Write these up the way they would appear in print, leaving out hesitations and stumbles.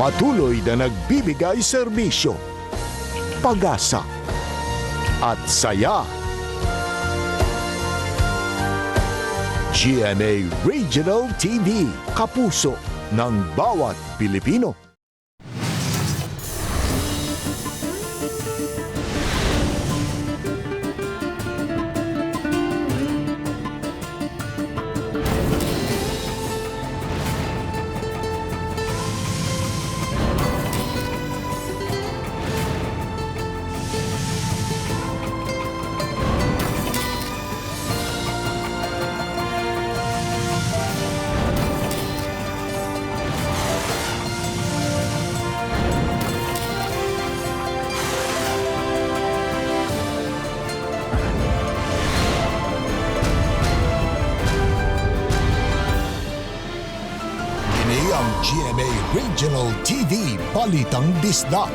Patuloy na nagbibigay serbisyo, pag-asa at saya. GMA Regional TV, kapuso ng bawat Pilipino. Kini ang GMA Regional TV Balitang Bisdak.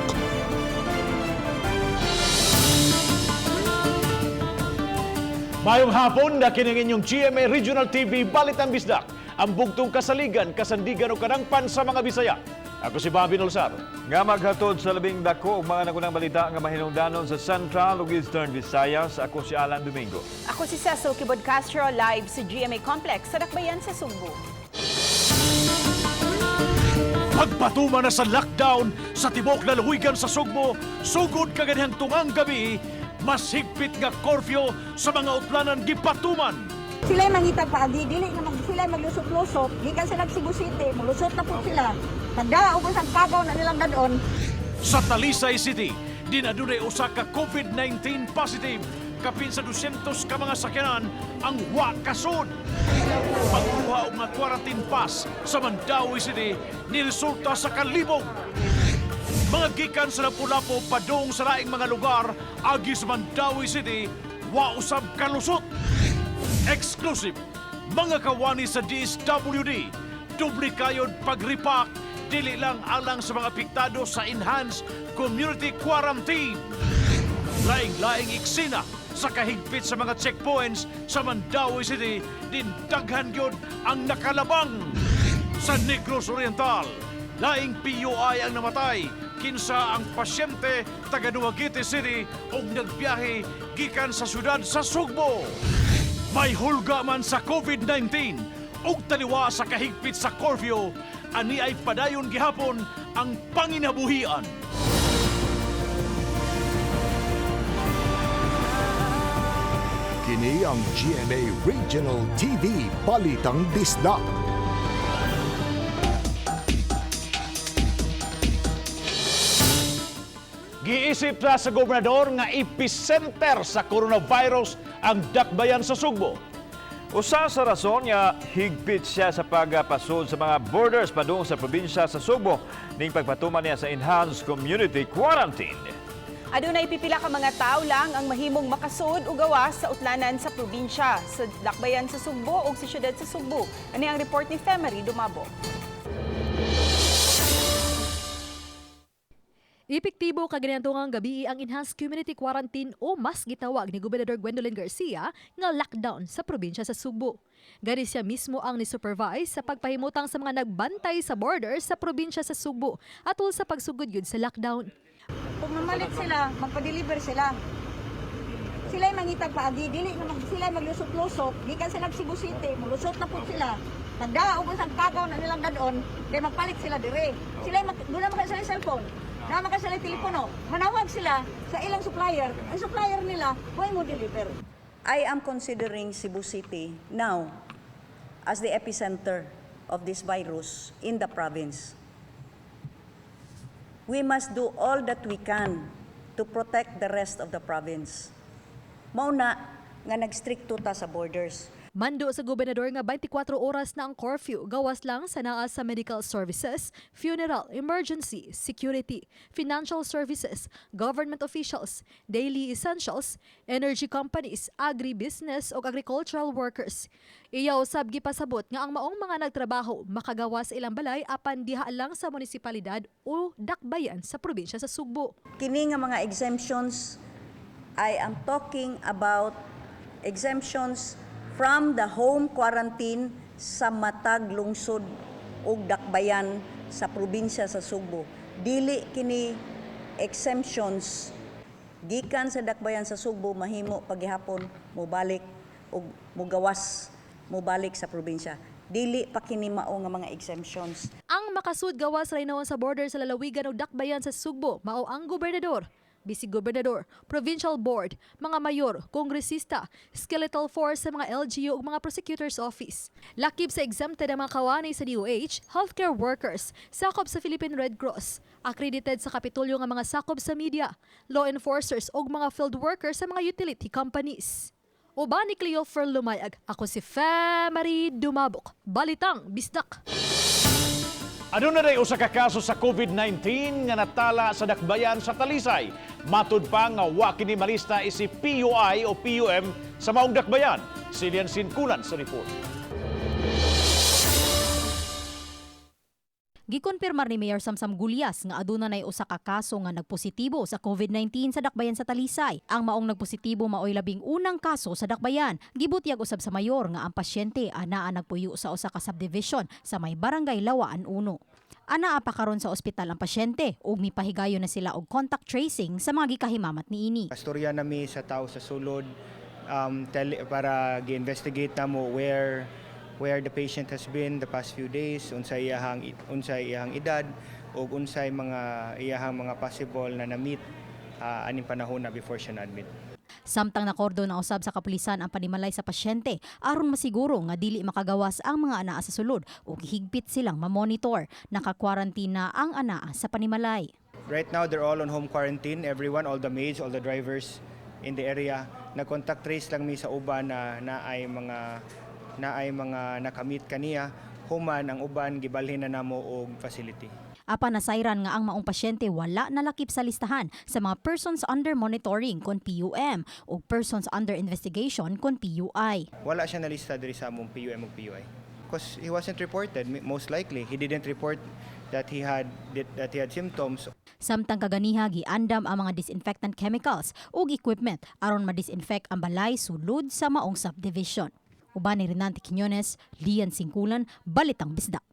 Mayong hapon na kiningin yung GMA Regional TV Balitang Bisdak, ang bugtong kasaligan, kasandigan o kadangpan sa mga Bisaya. Ako si Bobby Nolsar. Nga maghatod sa labing dako og mga nagunang balita nga mahinungdanon sa Central ug Eastern Visayas. Ako si Alan Domingo. Ako si Cecil Kibod Castro, live sa GMA Complex sa Dakbayan sa Sugbo. Pagpatuma na sa lockdown sa tibok na luwigan sa Sugbo, sugod kaganihang tungang gabi, mas higpit nga curfew sa mga utlanan gipatuman. Sila mangitag paagi, dili na mag, sila maglusot-lusot, gikan sila Cebu City, mulusot na po sila. Nagdaog sa kagaw na nilang gadon. Sa Talisay City, di na dunay usa ka COVID-19 positive kapin sa 200 ka mga sakyanan ang wa kasud. Pagkuha og mga quarantine pass sa Mandaue City niresulta sa kalibog. Mga gikan sa Lapu-Lapu padung sa laing mga lugar agi sa Mandaue City wa usab kalusot. Exclusive, mga kawani sa DSWD, dubli kayod pagripak, dili lang alang sa mga apektado sa enhanced community quarantine. Laing-laing iksina sa kahigpit sa mga checkpoints sa Mandaue City, din daghan gyud ang nakalabang. Sa Negros Oriental, laing PUI ang namatay, kinsa ang pasyente taga Dumaguete City ug nagbiyahe gikan sa syudad sa Sugbo. May hulga man sa COVID-19 ug taliwa sa kahigpit sa curfew, ani ay padayon gihapon ang panginabuhian. Kini ang GMA Regional TV Balitang Bisdak. Giisip na sa gobernador nga epicenter sa coronavirus ang dakbayan sa Sugbo. Usa sa rason nga higpit siya sa pagpasod sa mga borders padung sa probinsya sa Sugbo ning pagpatuman niya sa enhanced community quarantine. Adunay pipila ka mga tao lang ang mahimong makasud o gawas sa utlanan sa probinsya, sa Dakbayan sa Sugbo ug sa siyudad sa Sugbo. Ani ang report ni Femery Dumabo. Epektibo kaganyantungang gabi ang enhanced community quarantine o mas gitawag ni Gobernador Gwendolyn Garcia nga lockdown sa probinsya sa Sugbo. Gani siya mismo ang ni-supervise sa pagpahimutang sa mga nagbantay sa border sa probinsya sa Sugbo atol sa pagsugod yun sa lockdown. Kung mamalit sila, magpa-deliver sila. Sila mangitag paagi, dili na mag, sila maglusot-lusot, gikan sila Cebu City, mulusot na po sila. Nagdaog sa kagaw na nilang gadon, kay magpalit sila dire. Sila mag, doon naman kayo sila cellphone. Naman kayo sila telepono. Manawag sila sa ilang supplier. Ang supplier nila, why mo deliver? I am considering Cebu City now as the epicenter of this virus in the province. We must do all that we can to protect the rest of the province. Mao na nga nagstrikto ta sa borders. Mando sa gobernador nga 24 oras na ang curfew, gawas lang sa naa sa medical services, funeral, emergency, security, financial services, government officials, daily essentials, energy companies, agribusiness o agricultural workers. Iya usab gipasabot nga ang maong mga nagtrabaho makagawa sa ilang balay apan diha lang sa munisipalidad o dakbayan sa probinsya sa Sugbo. Kini nga mga exemptions, I am talking about exemptions from the home quarantine sa matag lungsod ug dakbayan sa probinsya sa Sugbo. Dili kini exemptions gikan sa dakbayan sa Sugbo mahimo paghihapon mobalik ug mogawas, mobalik sa probinsya. Dili pa kini mao nga mga exemptions. Ang makasud gawas ra hinuon sa border sa lalawigan og dakbayan sa Sugbo mao ang gobernador, vice-gobernador, provincial board, mga mayor, kongresista, skeletal force sa mga LGU ug mga prosecutor's office. Lakip sa exempted ang mga kawani sa DOH, healthcare workers, sakop sa Philippine Red Cross, accredited sa Kapitolyo nga mga sakop sa media, law enforcers ug mga field workers sa mga utility companies. Uban ni Cleofer Lumayag, ako si Marie Dumabok. Balitang Bisdak. Aduna day usa ka kaso sa COVID-19 nga natala sa dakbayan sa Talisay. Matud pa nga wa kini malista isip PUI o PUM sa maong dakbayan. Silian Sinkulan sa report. Gikonfirmar ni Mayor Samsam Gulyas nga aduna nay usa ka kaso nga nagpositibo sa COVID-19 sa dakbayan sa Talisay. Ang maong nagpositibo maoy 11 na kaso sa dakbayan. Gibutyag usab sa mayor nga ang pasyente anaa nagpuyo sa usa ka subdivision sa may Barangay Lawaan 1. Anaa pa karon sa ospital ang pasyente ug mipahigayon na sila og contact tracing sa mga gikahimamat niini. Kastorya nami sa tao sa sulod para gi-investigate namo where the patient has been the past few days, unsay iyahang edad ug unsay mga iyahang mga possible na na-meet aning panahon na before siya na-admit. Samtang nakordo na usab sa kapulisan ang panimalay sa pasyente aron masiguro nga dili makagawas ang mga anaa sa sulod ug higpit silang mamonitor. Naka-quarantine na ang anaa sa panimalay. Right now, they're all on home quarantine. Everyone, all the maids, all the drivers in the area. Nag-contact trace lang mi sa uban na naay mga nakamit kaniya. Human ang uban gibalhin na namo og facility. Apan nasayran nga ang maong pasyente wala nalakip sa listahan sa mga persons under monitoring kon PUM o persons under investigation kon PUI. Wala siya nalista diri sa among PUM ug PUI. Because he wasn't reported, most likely. He didn't report that he had symptoms. Samtang kaganiha, giandam ang mga disinfectant chemicals ug equipment aron ma-disinfect ang balay sulod sa maong subdivision. Uban ni Renante Quiñones, Lian Singkulan, Balitang Bisdak.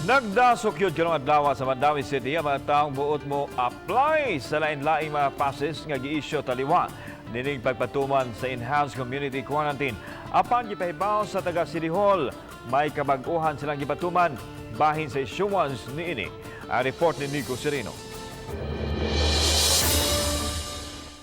Nagdasok yun karong adlaw sa Mandaue City ang mga taong buot mo apply sa lain-laing mga passes nga gi-issue taliwa nining pagpatuman sa enhanced community quarantine. Apan gipahibaw sa taga City Hall, may kabag-uhan silang gipatuman bahin sa issuance niini. Ang report ni Nico Sereno.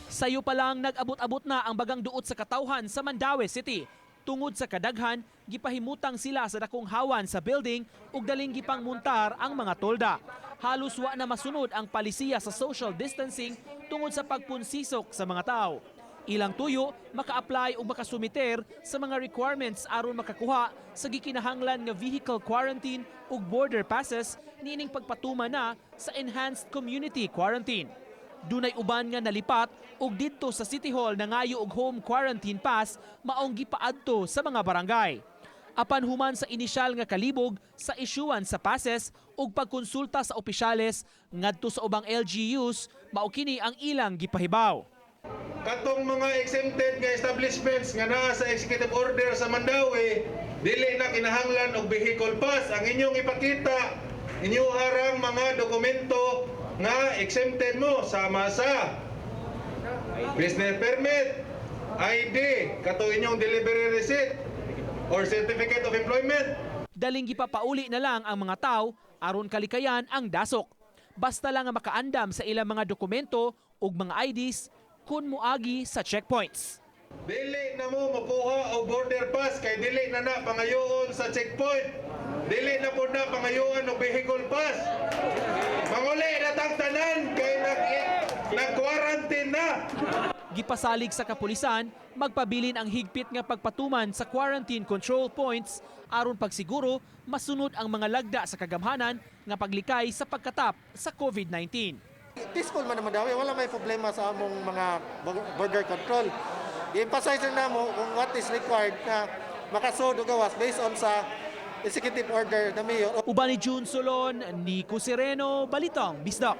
Sayo pa lang, nag-abot-abot na ang bagang duot sa katawhan sa Mandaue City. Tungod sa kadaghan, gipahimutang sila sa dakong hawan sa building ug daling gipangmuntar ang mga tolda. Halos wa na masunod ang palisiya sa social distancing tungod sa pagpunsisok sa mga tao. Ilang tuyo, maka-apply o makasumiter sa mga requirements aron makakuha sa gikinahanglan nga vehicle quarantine ug border passes niining pagpatuma na sa enhanced community quarantine. Dunay uban nga nalipat ug didto sa City Hall nangayo og home quarantine pass, maong gipaadto sa mga barangay. Apan human sa inisyal nga kalibog sa issuance sa passes ug pagkonsulta sa opisyales ngadto sa ubang LGUs, mao kini ang ilang gipahibaw. Katong mga exempted nga establishments nga naa sa executive order sa Mandaue, dili na kinahanglan og vehicle pass. Ang inyong ipakita, inyong harang mga dokumento nga exempted mo sama sa business permit, ID, kato inyong delivery receipt or certificate of employment. Daling gipapauli na lang ang mga tao aron kalikayan ang dasok. Basta lang nga makaandam sa ilang mga dokumento ug mga IDs kun moagi sa checkpoints. Dili na mo makuha og border pass kay dili na na pangayoon sa checkpoint. Dili na po na pangayoon og vehicle pass. Manguli na tang tanan kay nag-quarantine na. Gipasalig sa kapulisan, magpabilin ang higpit nga pagpatuman sa quarantine control points aron pagsiguro masunod ang mga lagda sa kagamhanan nga paglikay sa pagkatap sa COVID-19. Peaceful man naman daw, wala may problema sa among mga border control. I-emphasize na namo kung what is required na makasud o gawas based on sa executive order na mayor. Uban ni June Solon, Nico Sereno, Balitang Bisdak.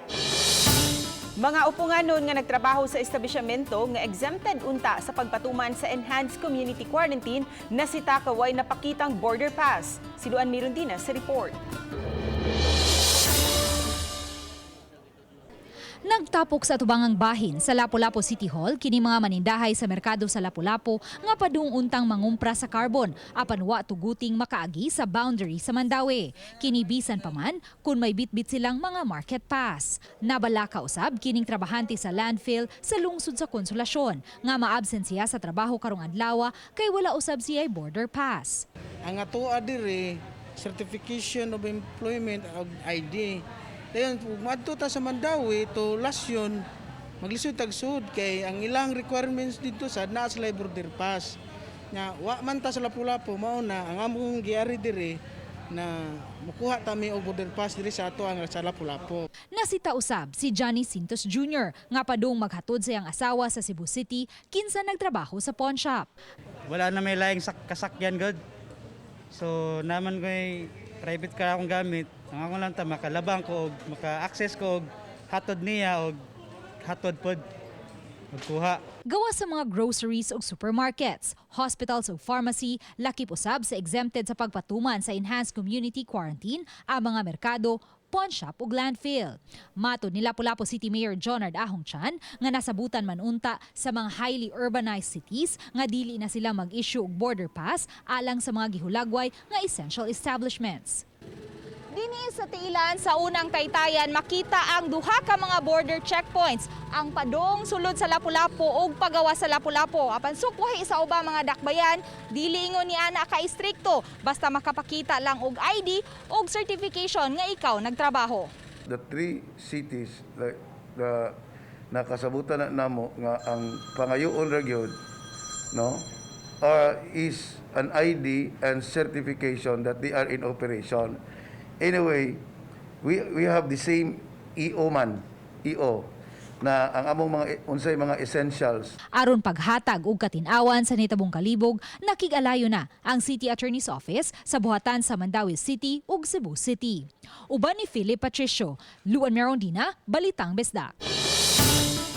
Mga upunganon nga nagtrabaho sa establishmento nga exempted unta sa pagpatuman sa enhanced community quarantine nasita kay way napakitang border pass. Si Luan Mirundina sa report. Nagtapok sa atubangang bahin sa Lapu-Lapu City Hall kini mga manindahay sa merkado sa Lapu-Lapu nga padung untang mangumpra sa carbon apan wa tuguting makaagi sa boundary sa Mandaue. Kini bisan pa man kung may bitbit silang mga market pass. Nabalaka usab kining trabahante sa landfill sa lungsod sa Konsolasyon nga maabsent siya sa trabaho karong adlaw kay wala usab siya border pass. Ang atoa diri, certification of employment og ID. Dayon ug moadto ta sa Mandaue to Lasyon, maglisod tag sud kay ang ilang requirements dito sa naa sa border pass. Nya wa man ta sa Lapu-Lapu, mao na ang among giari diri na mukuha ta mi og border pass diri sa ato ang sa Lapu-Lapu. Nasita usab si Johnny Cintos Jr. nga padung maghatod sa iyang asawa sa Cebu City kinsa nagtrabaho sa pawn shop. Wala na may laing kasakyan god. So naman ko'y private car akong gamit. Ang ako lang ta makalabang ko og maka-access ko og hatod niya og hatod pod magkuha. Gawa sa mga groceries ug supermarkets, hospitals ug pharmacy, lakip usab sa exempted sa pagpatuman sa enhanced community quarantine ang mga merkado, pawn shop ug landfill. Matod ni Lapu-Lapu City Mayor Jonard Ahong Chan nga nasabutan man unta sa mga highly urbanized cities nga dili na sila mag-issue og border pass alang sa mga gihulagway nga essential establishments. Dini sa tiilan sa unang taytayan makita ang duha ka mga border checkpoints, ang padong sulod sa Lapu-Lapu ug pagawas sa Lapu-Lapu. Apan sukwahi sa uba mga dakbayan, dili ingon ni ana ka istrikto basta makapakita lang og ID ug certification nga ikaw nagtrabaho. The three cities like the nakasabutan na namo nga ang pangayoon ra gyud, no, is an ID and certification that they are in operation. Anyway, we have the same EO man, EO na ang among mga unsay mga essentials. Aron paghatag og katin-awan sa nitabong kalibog, nakig-alayo na ang City Attorney's Office sa buhatan sa Mandaue City ug Cebu City. Uban ni Philip Patricio, Luan Merondina, Balitang Bisdak.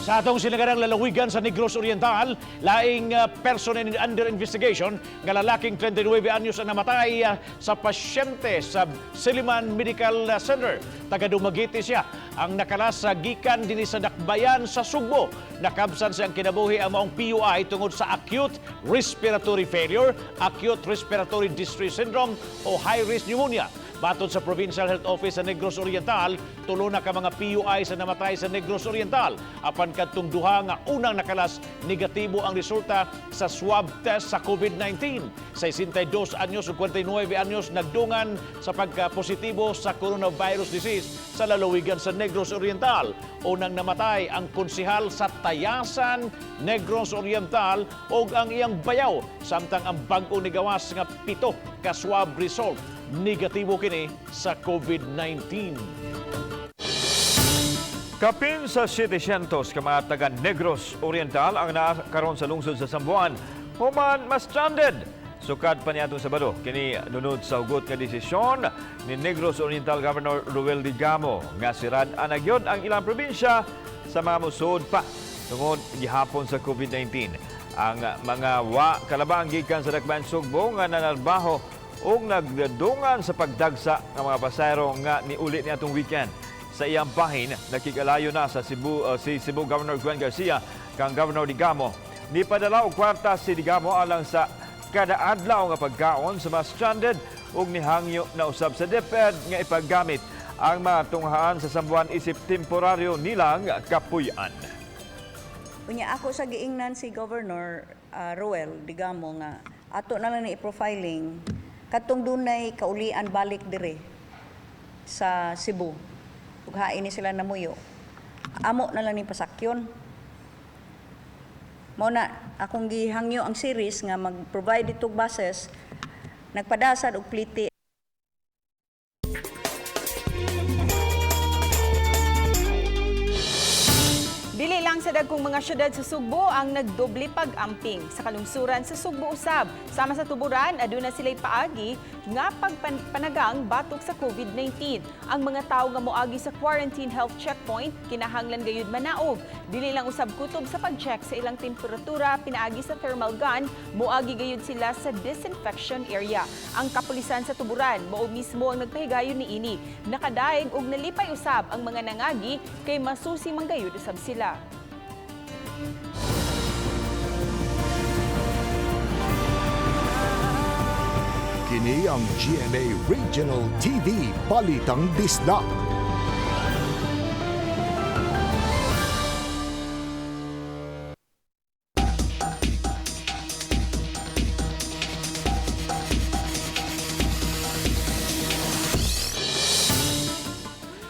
Sa atong sinagarang lalawigan sa Negros Oriental, laing person under investigation nga lalaking 39 anyos ang namatay sa pasyente sa Silliman Medical Center. Taga Dumaguete siya. Ang nakalas sa gikan dinhi sa Dakbayan sa Sugbo. Nakabsan siyang kinabuhi ang maong PUI tungod sa acute respiratory failure, acute respiratory distress syndrome o high-risk pneumonia. Matod sa Provincial Health Office sa Negros Oriental, tulo na ka mga PUI sa namatay sa Negros Oriental. Apan kadtong duha nga unang nakalas, negatibo ang resulta sa swab test sa COVID-19. 62 anyos ug 49 anyos nagdungan sa pagkapositibo sa coronavirus disease sa lalawigan sa Negros Oriental. Unang namatay ang konsihal sa Tayasan, Negros Oriental ug ang iyang bayaw, samtang ang bag-o nigawas nga pito ka swab result, negatibo kini sa COVID-19. Kapin sa 700 ka mga taga Negros Oriental ang naa karon sa lungsod sa Samboan human mas stranded. Sukad pa niadtong Sabado, kini nunod sa hugot nga desisyon ni Negros Oriental Governor Roel Degamo nga sirad-an na gyud ang ilang probinsya sa mga musod pa tungod gihapon sa COVID-19. Ang mga wa kalabang gikan sa Dakbayan Sugbo nga nanarbaho ug nagdungan sa pagdagsa ng mga pasahero nga niuli niadtong weekend. Sa iyang bahin, nakig-alayo na sa Cebu, si Cebu Governor Gwen Garcia kang Governor Degamo. Nipadala og kwarta si Degamo alang sa kada adlaw nga pagkaon sa mga stranded ug nihangyo na usab sa DepEd nga ipaggamit ang mga tunghaan sa Samboan isip temporaryo nilang kapuy-an. Unya ako sa giingnan si Governor Roel Degamo nga ato na lang ni profiling katong dunay kaulian balik dire sa Cebu ug hain ni sila namuyo, amo na lang ni pasakyon. Mao na akong gihangyo ang Ceres nga mag-provide itong buses nagpadasad og plite. Dili lang sa Sa dagkong mga syudad sa Sugbo ang nagdoble pag-amping sa kalungsuran sa Sugbo usab. Sama sa Tuburan, aduna sila'y paagi nga pagpanagang batok sa COVID-19. Ang mga tawo nga moagi sa quarantine health checkpoint kinahanglan gayud manaog. Dili lang usab kutob sa pag-check sa ilang temperatura pinaagi sa thermal gun, moagi gayud sila sa disinfection area. Ang kapulisan sa Tuburan mao mismo ang nagpahigayon niini. Nakadaig og nalipay usab ang mga nangagi kay masusi man gayud usab sila. Kini ang GMA Regional TV Balitang Bisdak.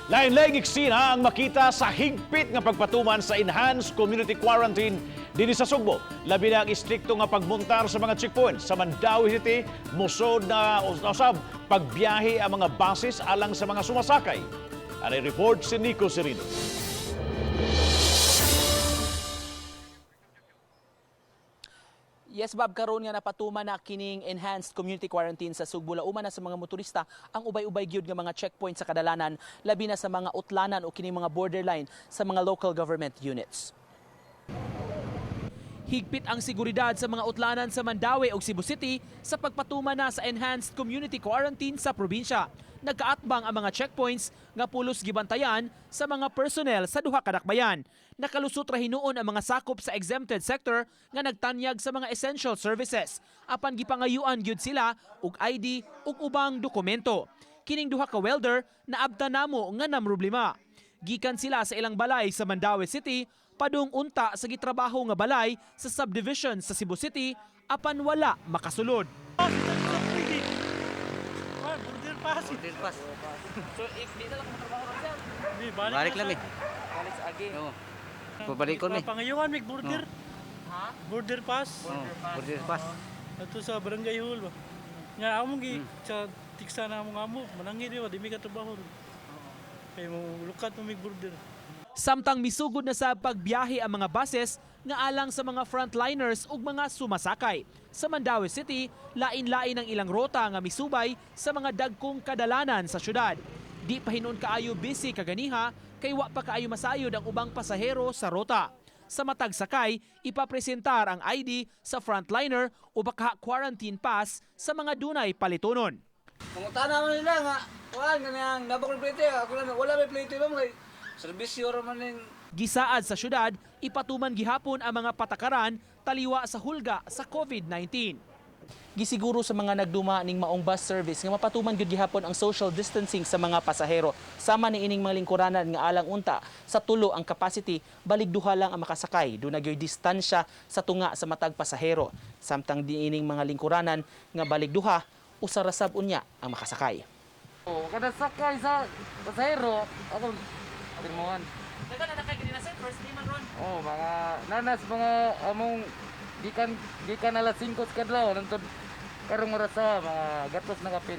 Lain-laing eksena ang makita sa higpit nga pagpatuman sa Enhanced Community Quarantine dinhi sa Sugbo. Labi na ang istrikto nga pagmuntar sa mga checkpoint sa Mandaue City, musod na usab pagbiyahe ang mga buses alang sa mga sumasakay. Anay report si Nico Serino. Yes, Bob, karon nga napatuman na kining enhanced community quarantine sa Sugbo, lauman na sa mga motorista ang ubay-ubay gyud nga mga checkpoint sa kadalanan, labi na sa mga utlanan o kining mga borderline sa mga local government units. Higpit ang seguridad sa mga utlanan sa Mandaue ug Cebu City sa pagpatuman na sa enhanced community quarantine sa probinsya. Nagkaatbang ang mga checkpoints nga pulos gibantayan sa mga personnel sa duha ka dakbayan. Nakalusot ra hinuon ang mga sakop sa exempted sector nga nagtanyag sa mga essential services. Apan gipangayuan gyud sila og ID ug ubang dokumento. Kining duha ka welder naabta namo nga namroblema. Gikan sila sa ilang balay sa Mandaue City padung unta sa gitrabaho nga balay sa subdivision sa Cebu City apan wala makasulod. Border pass. Border pass. So if di na lang matrabaho ron, sir. Balik lang eh. Balik sa agi. Oo. Pabalik ko ni. Pangayuan mig border. Ha? Border pass. Border pass. Border pass. Ato sa barangay hall ba. Nga among gi sa tiksa na among amo, manangi di ba di mi katrabaho. Kay mo lukat mo mig border. Samtang misugod na sa pagbiyahe ang mga buses nga alang sa mga frontliners ug mga sumasakay. Sa Mandaue City, lain-lain ang ilang rota nga misubay sa mga dagkong kadalanan sa syudad. Di pa hinuon kaayo busy kaganiha kay wa pa kaayo masayod ang ubang pasahero sa rota. Sa matag sakay, ipapresentar ang ID sa frontliner o baka quarantine pass sa mga dunay palitunon. Mangutana man nila nga, kuan kanang nabak ng plate, ako lang wala may plate ba kay serbisyo ra man ning. Gisaad sa syudad, ipatuman gihapon ang mga patakaran taliwa sa hulga sa COVID-19. Gisiguro sa mga nagduma ning maong bus service nga mapatuman gyud gihapon ang social distancing sa mga pasahero. Sama ni ining mga lingkuranan nga alang unta sa tulo ang capacity, balig duha lang ang makasakay. Duna gyoy distansya sa tunga sa matag pasahero. Samtang di ining mga lingkuranan nga balig duha, usa ra sab unya ang makasakay. Oh, kada sakay sa pasahero ako pirmuhan. Dagan na kay kanina sir, first day man ron. Oh, mga nanas mga among gikan alas 5 sa kadlaw nantod karong oras sa mga gatos na kapin.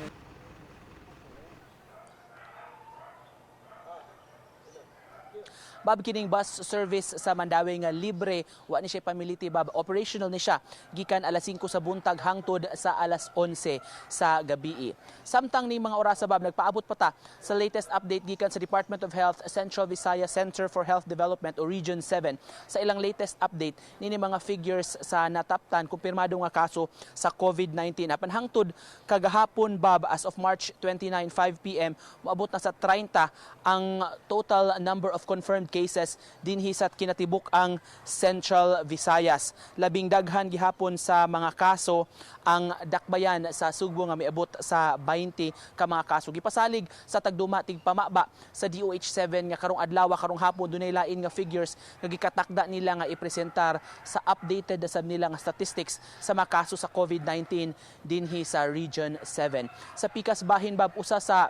Bab, kining bus service sa Mandaue nga libre, wa ni siya pamiliti, Bab, operational ni siya gikan alas 5 sa buntag hangtod sa alas 11 sa gabi. Samtang ni mga orasa, Bab, nagpaabot pa ta sa latest update gikan sa Department of Health Central Visayas Center for Health Development o Region 7. Sa ilang latest update nini mga figures sa nataptan kumpirmado nga kaso sa COVID-19. Apan hangtod kagahapon, Bab, as of March 29 5 PM, moabot na sa 30 ang total number of confirmed cases dinhi sa kinatibuk ang Central Visayas. Labing daghan gihapon sa mga kaso ang dakbayan sa Sugbo nga miabot sa 20 ka mga kaso. Gipasalig sa tagduma tigpamaba sa DOH 7 nga karong adlaw, karong hapon, dunay lain nga figures nga gikatakda nila nga ipresentar sa updated na sab nila nga statistics sa mga kaso sa COVID-19 dinhi sa Region 7. Sa pikas bahin, Bab, usa sa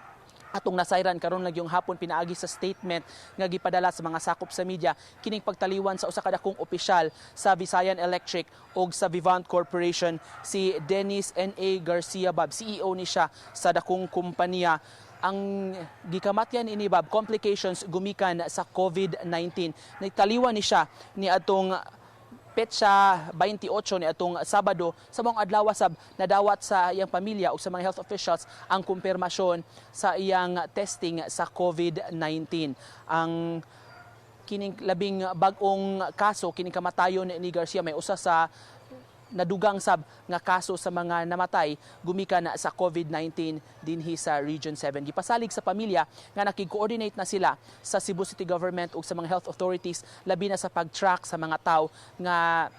atong nasayran karon lang yung hapon pinaagi sa statement nga gipadala sa mga sakop sa media kining pagtaliwan sa usa ka dakong opisyal sa Visayan Electric og sa Vivant Corporation, si Dennis N.A. Garcia, Bab. CEO ni siya sa dakong kumpanya. Ang gikamatyan ini, Bab, complications gumikan sa COVID-19. Nagtaliwan ni siya ni atong petsa 28 ni atong Sabado. Sa maong adlaw sab nadawat sa iyang pamilya o sa mga health officials ang kumpirmasyon sa iyang testing sa COVID-19. Ang kining labing bag-ong kaso, kining kamatayon ni Garcia, may usa sa nadugang sab nga kaso sa mga namatay gumikan sa COVID-19 dinhi sa Region 7. Gipasalig sa pamilya nga nakig-coordinate na sila sa Cebu City Government ug sa mga health authorities, labi na sa pag-track sa mga tawo nga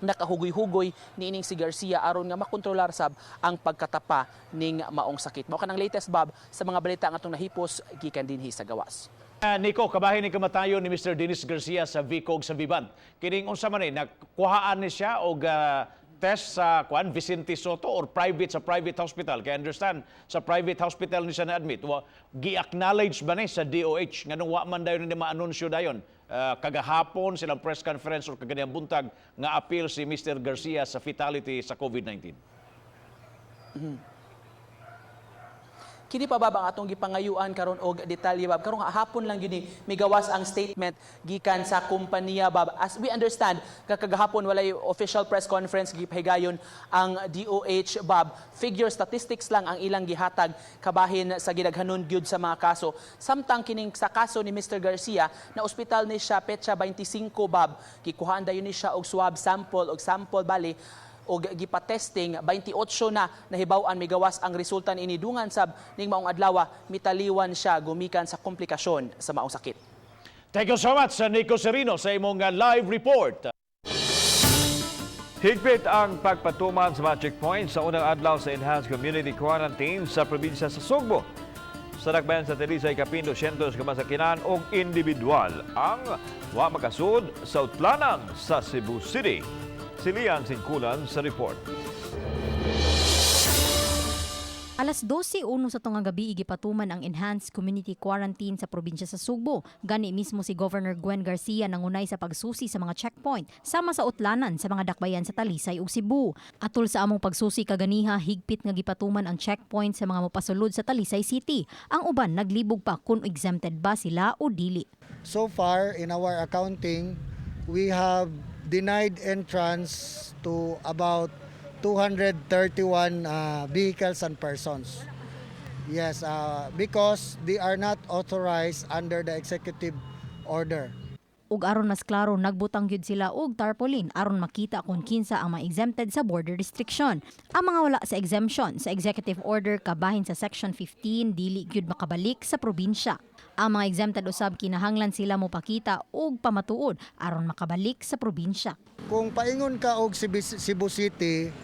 nakahugoy-hugoy niining si Garcia aron nga makontrolar sab ang pagkatapa ning maong sakit. Mao kanang latest, Bob, sa mga balita nga atong nahipos gikan dinhi sa gawas. Nico, kabahin ni kamatayon ni Mr. Dennis Garcia sa VCOG sa Vivant. Kining unsa man ni nakuhaan ni siya og test sa kuan, Vicente Soto, or private, sa private hospital? Kay understand sa private hospital ni siya na-admit. Wa gi-acknowledge ba ni sa DOH, nganong wa man dayon ni maanunsyo dayon kagahapon silang press conference or kaganihang buntag nga appeal si Mr. Garcia sa fatality sa COVID-19? Kini pa ba ang atong gipangayuan karon og detalye, Bab. Karong hapon lang gyud ni migawas ang statement gikan sa kompanya, Bab. As we understand, kagahapon walay official press conference gipahigayon ang DOH, Bab. Figure statistics lang ang ilang gihatag kabahin sa gidaghanon gyud sa mga kaso. Samtang kining sa kaso ni Mr. Garcia, na ospital ni siya petsa 25, Bab. Gikuhaan dayon ni siya og swab sample og sample bali og gipatesting 28 na nahibaw-an migawas ang resulta niini. Dungan sab ning maong adlaw mitaliwan siya gumikan sa komplikasyon sa maong sakit. Thank you so much, Nico Serino, sa imong live report. Higpit ang pagpatuman sa mga checkpoint sa unang adlaw sa Enhanced Community Quarantine sa probinsya sa Sugbo. Sa dakbayan sa Talisay, kapin 200 ka masakinan og individual ang wa makasud sa utlanan sa Cebu City. Si Lian Singkulan sa report. Alas 12:01 sa tungang gabi igipatuman ang enhanced community quarantine sa probinsya sa Sugbo. Gani mismo si Governor Gwen Garcia nangunay sa pagsusi sa mga checkpoint sama sa utlanan sa mga dakbayan sa Talisay ug Cebu. Atol sa among pagsusi kaganiha, higpit nga gipatuman ang checkpoint sa mga mopasulod sa Talisay City. Ang uban naglibog pa kung exempted ba sila o dili. So far, in our accounting, we have denied entrance to about 231 vehicles and persons. Yes, because they are not authorized under the executive order. Ug aron mas klaro, nagbutang gyud sila og tarpaulin aron makita kung kinsa ang mga exempted sa border restriction. Ang mga wala sa exemption sa executive order kabahin sa Section 15 dili gyud makabalik sa probinsya. Ang mga exempted usab kinahanglan sila mopakita og pamatuod aron makabalik sa probinsya. Kung paingon ka og Cebu City,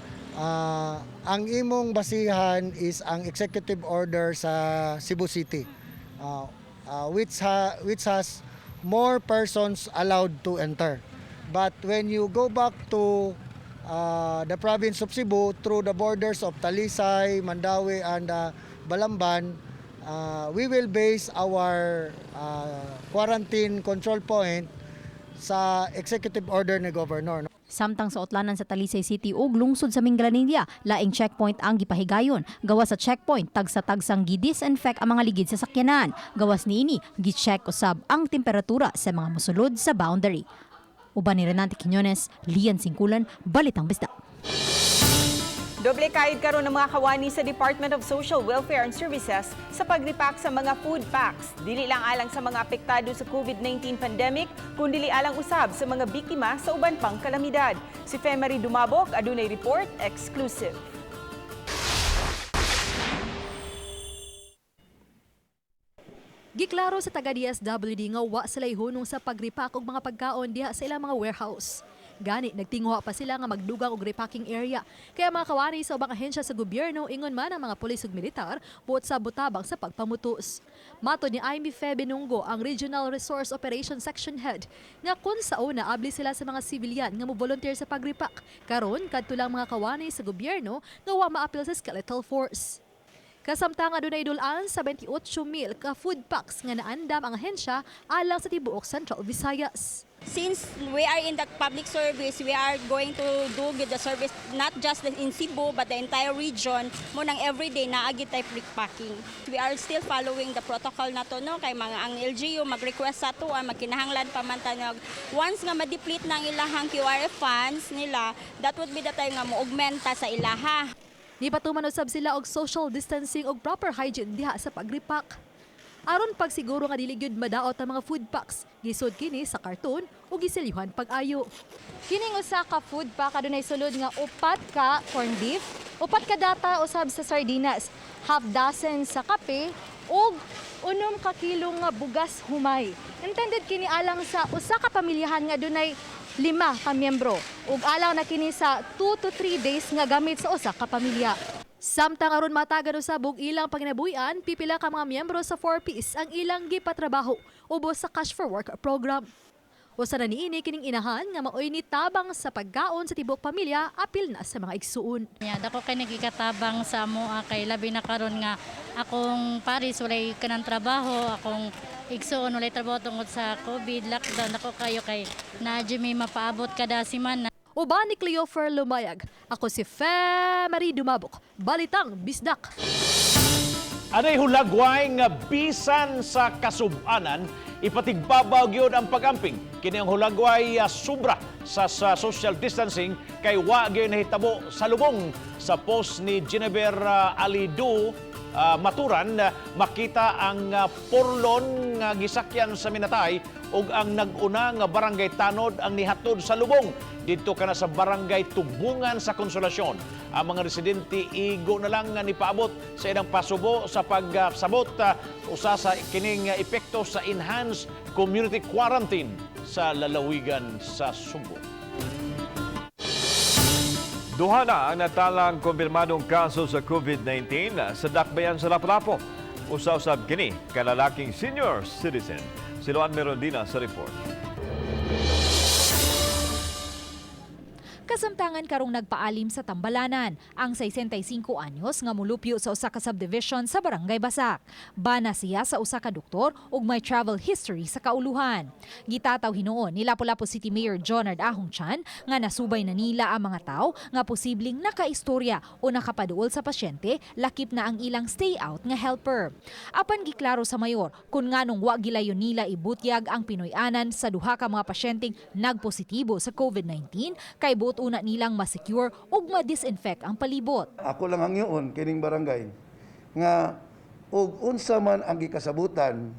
ang imong basihan is ang executive order sa Cebu City, which has more persons allowed to enter. But when you go back to the province of Cebu through the borders of Talisay, Mandaue, and Balamban, we will base our quarantine control point sa executive order ni Governor. Samtang sa utlanan sa Talisay City ug lungsod sa Minglanilla, laing checkpoint ang gipahigayon. Gawas sa checkpoint, tagsa-tagsang gi-disinfect ang mga ligid sa sakyanan. Gawas niini, gi-check usab ang temperatura sa mga mosulod sa boundary. Uban ni Renante Quiñones, Lian Singkulan, Balitang Bisdak. Doble kayod karon ng mga kawani sa Department of Social Welfare and Services sa pagripak sa mga food packs. Dili lang alang sa mga apektado sa COVID-19 pandemic, kundi alang usab sa mga biktima sa uban pang kalamidad. Si Femery Dumabok adunay report exclusive. Giklaro sa taga DSWD nga wa sila'y hunong sa pagripak og mga pagkaon diha sa ilang mga warehouse. Gani, nagtinguha pa sila nga magdugang og repacking area. Kaya mga kawani sa ubang ahensya sa gobyerno, ingon man ang mga pulis ug militar, buot sa butabang sa pagpamutos. Matod ni Amy Fe Benungo, ang Regional Resource Operation Section Head, nga kun sa una abli sila sa mga sibilyan nga mo-volunteer sa pagripak. Karon kadto lang mga kawani sa gobyerno nga wa maapil sa skeletal force. Kasamtang adunay dul-an sa 28,000 ka food packs nga naandam ang ahensya alang sa tibuok Central Visayas. Since we are in the public service, we are going to do the service not just in Cebu but the entire region. Mao nang everyday naa gyud tay packing. We are still following the protocol na to, no, kay mga ang LGU mag-request sa ato, magkinahanglan pa man ta. Once nga ma-deplete na ang ilahang QRF funds nila, that would be the time nga mo-augment ta sa ilaha. Nipatuman usab sila og social distancing og proper hygiene diha sa pag-repack. Aron pagsiguro nga dili gyud madaot ang mga food packs, gisud kini sa karton ug giselyuhan pag-ayo. Kining usa ka food pack adunay sulod nga 4 ka corned beef, 4 ka data usab sa sardinas, half dozen sa kape ug 6 ka kilo nga bugas humay. Intended kini alang sa usa ka pamilyahan nga adunay 5 ka miyembro ug alang na kini sa 2 to 3 days nga gamit sa usa ka pamilya. Samtang aron matagan usab og ilang panginabuhian, pipila ka mga miyembro sa 4Ps ang ilang gipatrabaho ubos sa Cash for Work program. Usa na niini kining inahan nga maoy nitabang sa pagkaon sa tibuok pamilya apil na sa mga igsuon. Ya, dako kay nagikatabang sa amoa kay labi na karon nga akong paris walay kanang trabaho, akong igsuon walay trabaho tungod sa COVID lockdown. Dako kayo kay naa may mapaabot kada semana. Uban ni Cleofer Lumayag. Ako si Fe Marie Dumabok. Balitang Bisdak. Anay hulagway nga bisan sa kasubanan, ipatigbabaw gyud ang pagamping. Kini ang hulagway sobra sa social distancing kay wa gyud nahitabo sa lubong. Sa post ni Genever Alidu Maturan, makita ang porlon nga gisakyan sa minatay ug ang nag-una nga barangay tanod ang nihatod sa lubong. Didto kana sa barangay Tubungan sa Konsolasyon. Ang mga residente igo na lang nga nipaabot sa ilang pasubo sa pagsabot usa sa kining epekto sa enhanced community quarantine sa lalawigan sa Sugbo. Duha na ang natalang kumpirmadong kaso sa COVID-19 sa Dakbayan sa Lapu-Lapu. Usa-usab kini kalalaking senior citizen. Si Luan Merondina sa report. Kasamtangan karong nagpaalim sa Tambalanan ang 65 anyos nga mulupyo sa usa ka subdivision sa Barangay Basak. Bana siya sa usa ka doktor ug may travel history sa kauluhan. Gitataw hinuon ni Lapu-Lapu City Mayor Jonard Ahong Chan nga nasubay na nila ang mga tao nga posibleng nakaistorya o nakapaduol sa pasyente, lakip na ang ilang stay out nga helper. Apan giklaro sa mayor kung nganong wa gilayon nila ibutyag ang Pinoy-anan sa duha ka mga pasyenteng nagpositibo sa COVID-19 kay buot una nilang ma-secure ug ma-disinfect ang palibot. Ako lang ang yun, kining barangay, nga og unsa man ang gikasabutan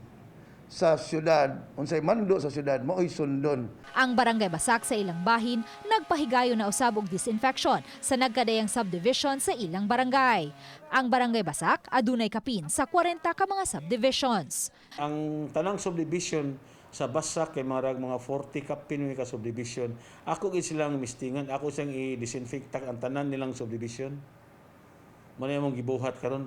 sa syudad, unsay mando sa syudad, mao'y sundon. Ang Barangay Basak sa ilang bahin, nagpahigayon na usab og disinfection sa nagkadayang subdivision sa ilang barangay. Ang Barangay Basak adunay kapin sa 40 ka mga subdivisions. Ang tanang subdivision sa Basak kay marag mga 40 kapin ka subdivision. Ako gid silang mistingan, ako siyang i-disinfect ang tanan nilang subdivision. Mao na among gibuhat karon.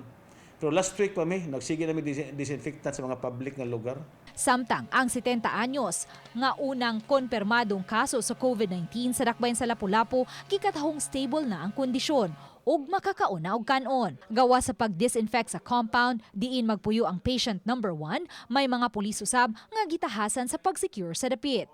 Pero last week pa mi, nagsige nami disinfectant sa mga public nga lugar. Samtang ang 70 anyos nga unang konfirmadong kaso sa COVID-19 sa Dakbayan sa Lapu-Lapu, gikatahong stable na ang kondisyon ug makakauna og kanon. Gawa sa pag-disinfect sa compound, diin magpuyo ang patient number 1, may mga pulis usab nga gitahasan sa pag-secure sa dapit.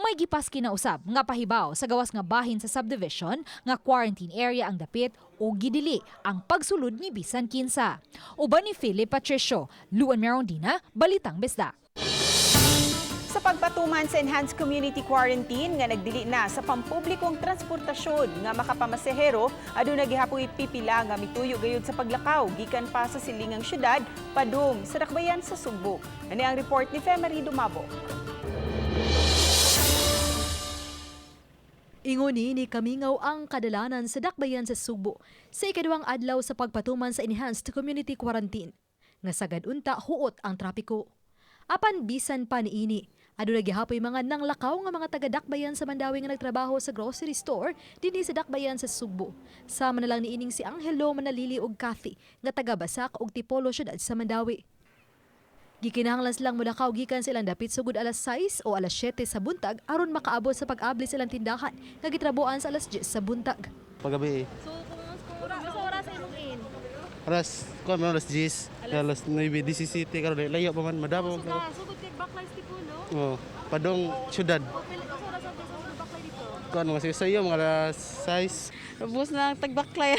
May gipaski na usab nga pahibaw sa gawas nga bahin sa subdivision nga quarantine area ang dapit o gidili ang pagsulod ni bisan kinsa. Uban ni Philip Patricio, Luan Merondina, Balitang Bisdak. Sa pagpatuman sa Enhanced Community Quarantine nga nagdili na sa pampublikong transportasyon nga makapamasahero, aduna gihapoy pipila nga mituyo gayud sa paglakaw gikan pa sa silingang syudad padung sa dakbayan sa Sugbo. Ani ang report ni Femery Dumabo. Ingon ni kamingaw ang kadalanan sa dakbayan sa Sugbo sa ikaduhang adlaw sa pagpatuman sa Enhanced Community Quarantine nga sagad unta huot ang trapiko. Apan bisan pa niini, aduna gihapoy mga nanglakaw nga mga taga-dakbayan sa Mandaue nga nagtrabaho sa grocery store dinhi sa dakbayan sa Sugbo. Sama na lang niining si Angelo Manalili ug Cathy nga taga-Basak ug Tipolo syudad sa Mandaue. Gikinahanglan silang mulakaw gikan sa ilang dapit sugod alas 6 o alas 7 sa buntag aron makaabot sa pag-abli sa ilang tindahan nga gitrabuan sa alas 10 sa buntag. Pagabi. So kung sa oras imong in? Alas kuan man, alas 10, alas 9 DC City karon layo pa man madamo. Sugod kay Baklay Tipulo. Oh, padong syudad. Baklay dito. Kuan mga sayo mga alas 6. Ubus na ang tagbaklay.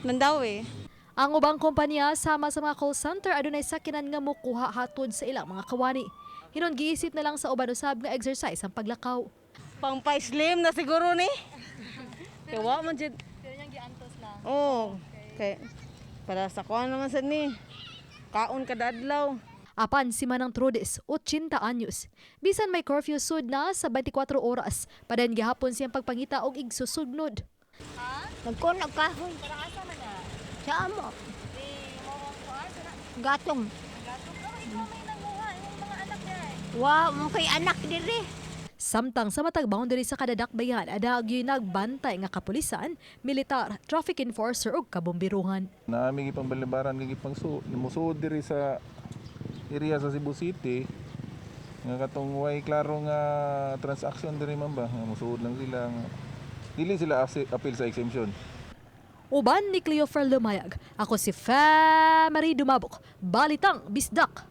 Mandawi. Ang ubang kompanya sama sa mga call center adunay sakyanan nga mokuha hatod sa ilang mga kawani. Hinon giisip na lang sa uban usab nga exercise ang paglakaw. Pang pa-slim na siguro ni. Kay wa man jud. Oo. Kay para sa kuan naman sad ni. Kaon kada adlaw. Apan si Manang Trudes, 80 anyos. Bisan may curfew sud na sa 24 oras, padayon gihapon siyang pagpangita og igsusugnod. Nagkuno kahoy. Sa amo. Gatong. Wa mo kay anak diri. Samtang sa matag boundary sa kadadakbayan, ada gyud nagbantay nga kapulisan, militar, traffic enforcer ug kabombiruhan. Naami gipang balibaran gipang musuod diri sa area sa Cebu City nga katong way klaro nga transaction diri man ba nga musuod lang sila nga dili sila appeal sa exemption. Uban ni Cleofer Lumayag, ako si Famary Dumabok, Balitang Bisdak.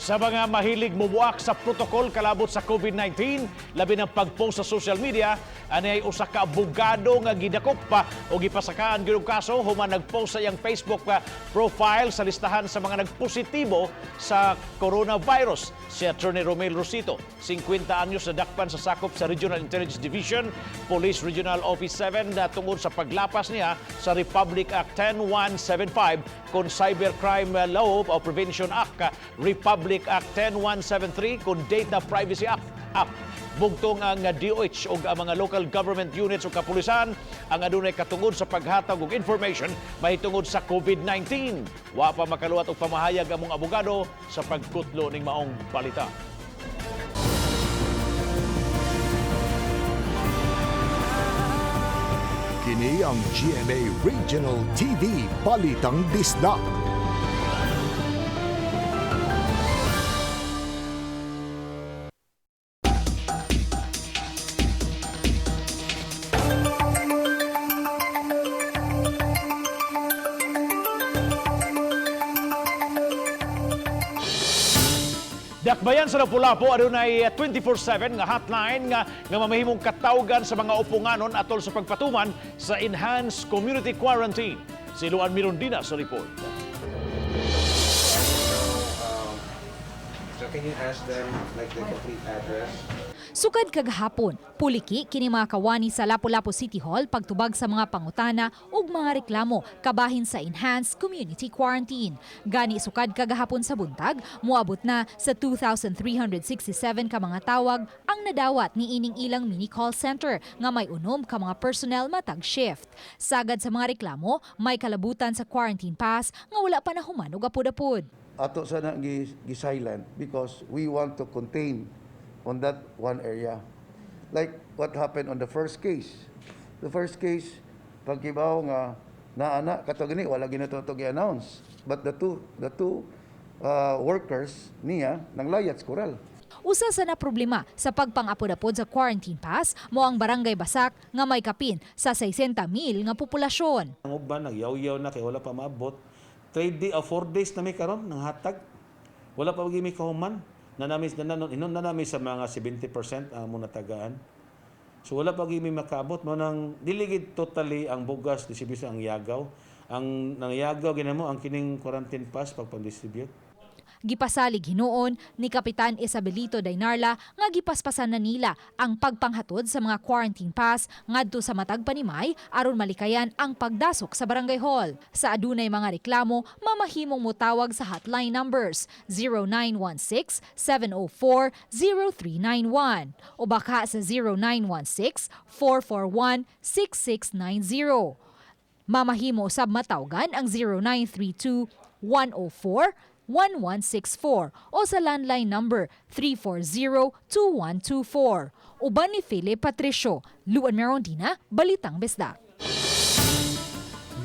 Sa mga mahilig mubuak sa protokol kalabot sa COVID-19, labi ng pag-post sa social media, ani ay usa ka abogado nga gidakop pa o gipasakaan gyud og kaso human nag-post sa iyang Facebook profile sa listahan sa mga nagpositibo sa coronavirus. Si Attorney Romel Rosito, 50 anyos, na dakpan sa sakop sa Regional Intelligence Division, Police Regional Office 7 na tungod sa paglapas niya sa Republic Act 10175 kon Cybercrime Law o Prevention Act, Republic Act 10173 kon Data Privacy Act. Bugtong ang DOH ug ang mga local government units ug kapulisan ang adunay katungod sa paghatag og information mahitungod sa COVID-19. Wa pa makaluwat og pamahayag among abogado sa pagkutlo ning maong balita. Kini ang GMA Regional TV Balitang Bisdak. Dakbayan sa Lapu-Lapu adunay 24/7 nga hotline nga mamahimong katawgan sa mga upunganon atol sa pagpatuman sa enhanced community quarantine. Si Luan Mirondina sa report. So can you ask them like the complete address? Sukad kagahapon, puliki kini mga kawani sa Lapu-Lapu City Hall pagtubag sa mga pangutana ug mga reklamo kabahin sa enhanced community quarantine. Gani sukad kagahapon sa buntag, moabot na sa 2,367 ka mga tawag ang nadawat ni ining ilang mini call center nga may 6 ka mga personnel matag shift. Sagad sa mga reklamo, may kalabutan sa quarantine pass nga wala pa nahuman og apod-apod. Ato sana gi-silent because we want to contain on that one area. Like what happened on the first case. The first case, pagkibaw nga naana kato gani wala ginato to gi-announce. But the two workers niya nanglayat sa koral. Usa sa na problema sa pagpangapod-apod sa quarantine pass mo ang barangay Basak nga may kapin sa 60,000 nga populasyon. Ang uban nagyaw-yaw na kay wala pa maabot. 3 day o 4 days na mi karon nang hatag. Wala pa mi kahuman. Na nami na inon na nami sa mga 70% ang among natagaan. So wala pa mi makaabot mo nang diligid totally ang bugas distribution ang yagaw. Ang nangyagaw ginamo ang kining quarantine pass pagpang-distribute. Gipasalig hinuon ni Kapitan Isabelito Dainarla nga gipaspasan na nila ang pagpanghatod sa mga quarantine pass ngadto sa matag panimay aron malikayan ang pagdasok sa barangay hall. Sa adunay mga reklamo, mamahimong motawag sa hotline numbers 0916-704-0391 o baka sa 0916-441-6690. Mamahimo sab matawgan ang 0932 104 1164 o sa landline number 340-2124. Uban ni Philip Patricio, Luan Merondina, Balitang Bisdak.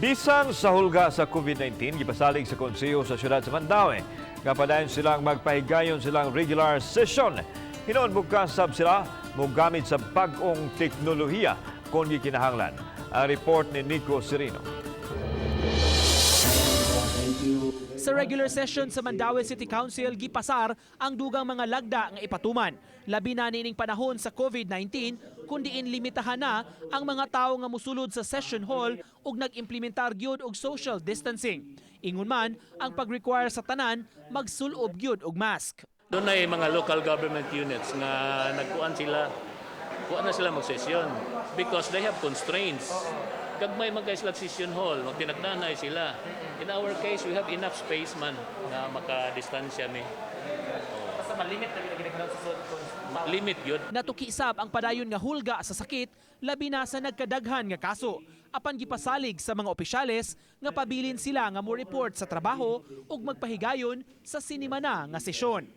Bisan sa hulga sa COVID-19, gipasalig sa konseho sa siyudad sa Mandaue nga padayon silang magpahigayon silang regular session. Hinoon bugkas sab sila mogamit sa bag-ong teknolohiya kung gikinahanglan. Ang report ni Nico Serino. Sa regular session sa Mandaue City Council, gipasar ang dugang mga lagda nga ipatuman. Labi na niining panahon sa COVID-19, kun diin limitahan na ang mga tawo nga musulod sa session hall ug nag-implementar gyud og social distancing. Ingon man, ang pag-require sa tanan magsulob gyud og mask. Dunay mga local government units nga nagkuan sila, kuan na sila magsesyon because they have constraints. Gagmay man kay sila session hall, magtinagdanay sila. In our case, we have enough space man nga makadistansya mi. Basta malimit na Limit yun. Natuki sab ang padayon nga hulga sa sakit, labi na sa nagkadaghan nga kaso. Apan gipasalig sa mga opisyales nga pabilin sila nga mo-report sa trabaho ug magpahigayon sa sinimana nga sesyon.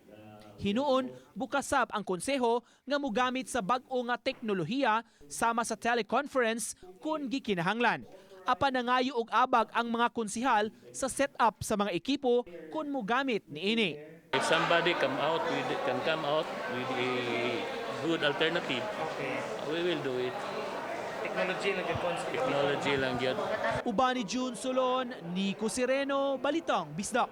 Hinuon, bukas sab ang konseho nga mogamit sa bag-o nga teknolohiya sama sa teleconference kung gikinahanglan. Apan nangayo og abag ang mga konsihal sa setup sa mga ekipo kung mogamit niini. If somebody come out with can come out with a good alternative, we will do it. Technology lang. Technology lang yun. Uban ni June Solon, Nico Sereno, Balitang Bisdak.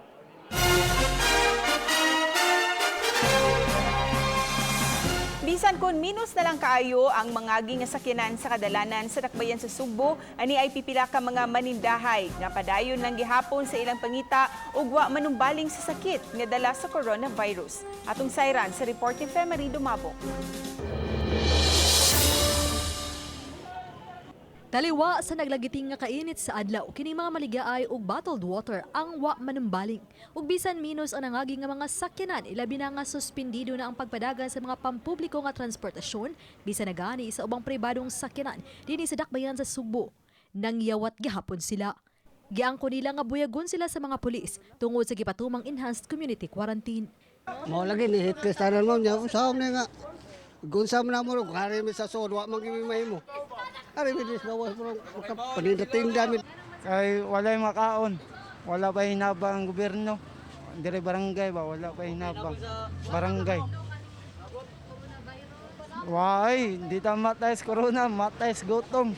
Bisan kung minus na lang kaayo ang mangagi nga sakyanan sa kadalanan sa dakbayan sa Sugbo, ani ay pipila ka mga manindahay nga padayon lang gihapon sa ilang pangita ug wa manumbaling sa sakit nga dala sa coronavirus. Atong sayran sa report ni Femery Dumabok. Taliwa sa naglagiting nga kainit sa adlaw, kini mga maligyaay og bottled water ang wa manumbaling. Ug bisan minus ang nangagi nga mga sakyanan, ilabi na nga suspendido na ang pagpadagan sa mga pampubliko nga transportasyon, bisan na gani sa ubang pribadong sakyanan dinhi sa dakbayan sa Sugbo. Nangyawat gihapon sila. Giangko nila nga buyagon sila sa mga pulis tungod sa gipatumang enhanced community quarantine. Mao lagi ni hit tanan, ma'am, nya usaha ni nga gunsa man namo hari mi sa sod, wa man gyud mahimo. Ari mi dis gawas mo paninda mi. Kay walay makaon. Wala pa hinabang ang gobyerno. Dire barangay ba, wala pa hinabang. Barangay. Why, hindi ta matay sa corona, matay sa gutom.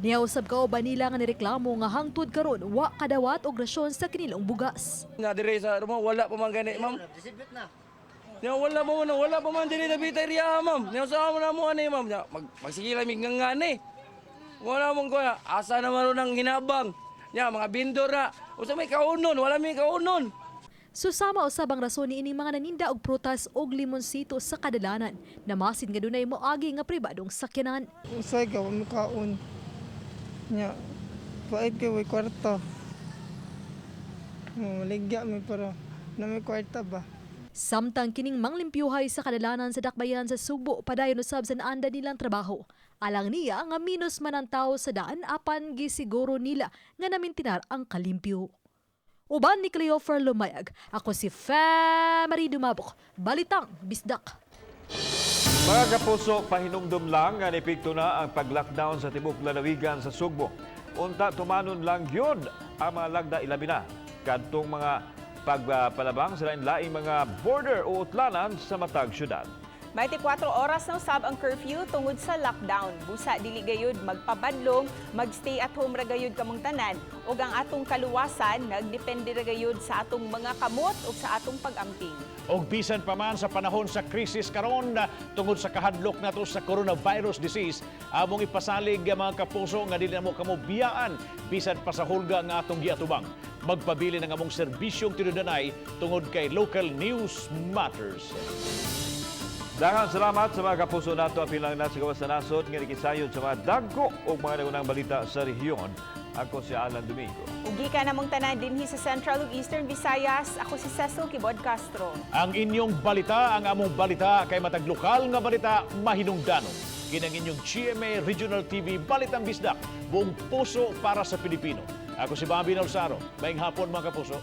Niya usab kauban nila nga nireklamo nga hangtod karon wa kadawat og rasyon sa kinilong bugas. Nga dire sa mo wala pa man gani, ma'am. Nya wala pa man diri na bitay riya, ma'am. Nya sa mo na mo ani, ma'am. Nya magsige lang mig nga ni. Wala mong ko asa naman ron ang hinabang. Nya mga bindor na. Usa may kaunon, wala may kaunon. Susama usab ang rason niining mga naninda og prutas og limonsito sa kadalanan. Namasid nga dunay moagi nga pribadong sakyanan. Usay ka, wa kaon. Nya, pait kay way kwarta. Maligya mi para na may kwarta ba. Samtang kining manglimpyuhay sa kadalanan sa dakbayan sa Sugbo, padayon usab sa naanda nilang trabaho. Alang niya nga minus man ang tao sa daan, apan gisiguro nila nga namintinar ang kalimpyo. Uban ni Cleofer Lumayag, ako si Famary Dumabok, Balitang Bisdak. Mga kapuso, pahinumdum lang nga nipikto na ang pag-lockdown sa tibok lalawigan sa Sugbo. Unta tumanon lang yun ang mga lagda, ilabi na kadtong mga pagpalabang sa lain-laing mga border o utlanan sa matag syudad. 24 oras na usab ang curfew tungod sa lockdown. Busa dili gayud magpabadlong, magstay at home ra gayud kamong tanan, ug ang atong kaluwasan nagdepende ra gayud sa atong mga kamot ug sa atong pag-amping. Og bisan pa man sa panahon sa krisis karon tungod sa kahadlok nato sa coronavirus disease, among ipasalig, mga kapuso, nga dili namo kamo biyaan bisan pa sa hulga nga atong giatubang. Magpabili ng among serbisyong tinudanay tungod kay local news matters. Daghang salamat sa mga kapuso nato apil lang na sa gawas sa nasod nga nakisayod sa mga dagko o mga nagunang balita sa rehiyon. Ako si Alan Domingo. Ug gikan namong tanan dinhi sa Central ug Eastern Visayas, ako si Cecil Kibod Castro. Ang inyong balita, ang among balita, kay matag lokal nga balita mahinungdanon. Kinang inyong GMA Regional TV Balitang Bisdak, buong puso para sa Pilipino. Ako si Bobby Nalsaro. Maayong hapon, mga kapuso.